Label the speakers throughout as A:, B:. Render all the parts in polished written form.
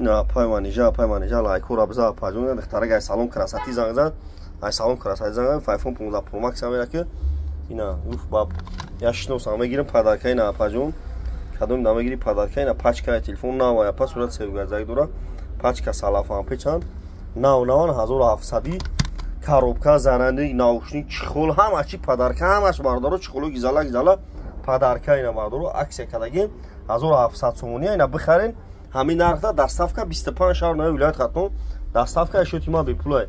A: Апай Манижа, апай Манижа, лайкора биза, апайҷон. Духтарак ай салон красоты занг зад, ай салон красоты занг зад. iPhone 15 Pro Max амера ки ина гуфт, ба я шиносам мегирам подарка. Ина, апаҷон, кадом намегири подарка? Ина, пачка телефон нав, апа, сурат севгазак дора, пачка салафан печанд, нав наван, 1700, коробка, зарядник, наушник, чехол, ҳама чи подарка, ҳамаш, бардоро, чехоло гизала гизала подарка. Ина, бардоро, акция кардагим, 1700 сомонӣ. Ина, бихарен ҳамин нархда, доставка 25 шаҳр нави вилоят Хатлон, доставка ашёти ма бепулай.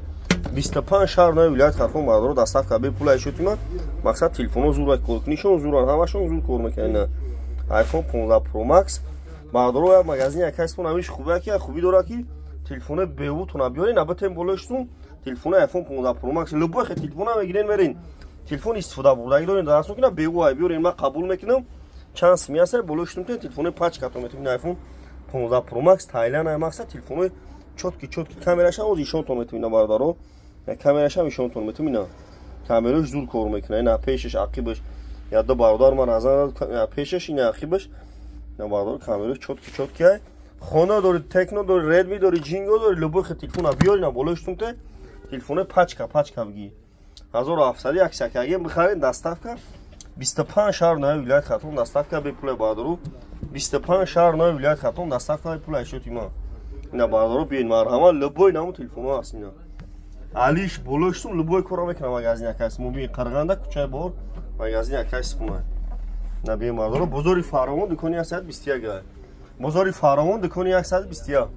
A: 25 шаҳр нави вилоят Хатлон, бардоро, доставка бепулай, ашёти ма. Мақсад, телефоно зура, коркунишон зуран, ҳамашон зур кор мекунанд. iPhone 15 Pro Max, бардоро, як магазин якайспон ҳамиш хубе ки хубӣ дора ки телефони беутона биёрен, абатен болоштун телефони iPhone 15 Pro Max, любой хе телефона мегирен, мерин, телефон истифода бурдагӣ дорен, дарасон кина беу ай биёрен, ман қабул мекунам. Чанд сими аст, болоштун телефони пачкато метавонед. iPhone 15 Pro Max Тайланд ай, мақсад, телефони чёткий, чёткий, камерашам оз ишонтон метавонед, бародаро, камерашам ишонтон метавонед. Камераш зур кор мекунад, ина пешаш, ақибаш. Я ду бародар ман азан, пешаш, ина ақибаш, ина, бародар, камераш чёткий, чёткий ай. Хона дори, Техно дори, Редми дори, Ҷинго дори, любой телефона биёр, ина болоштун те телефони пачка пачка бигӣ. 1700 аксакаги бихаред, доставка 25 шаҳр нави вилоят Хатлон, доставка бепулай, бародару, 25 шаҳр нави вилоят Хатлон, доставка бепулай, шоти ма. Ина, бародару, биёед, марҳамат, любой наму телефоно ҳаст. Ина алиш болоштум, любой кора мекунам магазин акайс мобин, Қарғанда, кӯчаи Бор, магазин акайс хуна. На, биёед, бародару, бозори Фаровон, дукони 121, бозори Фаровон, дукони 121.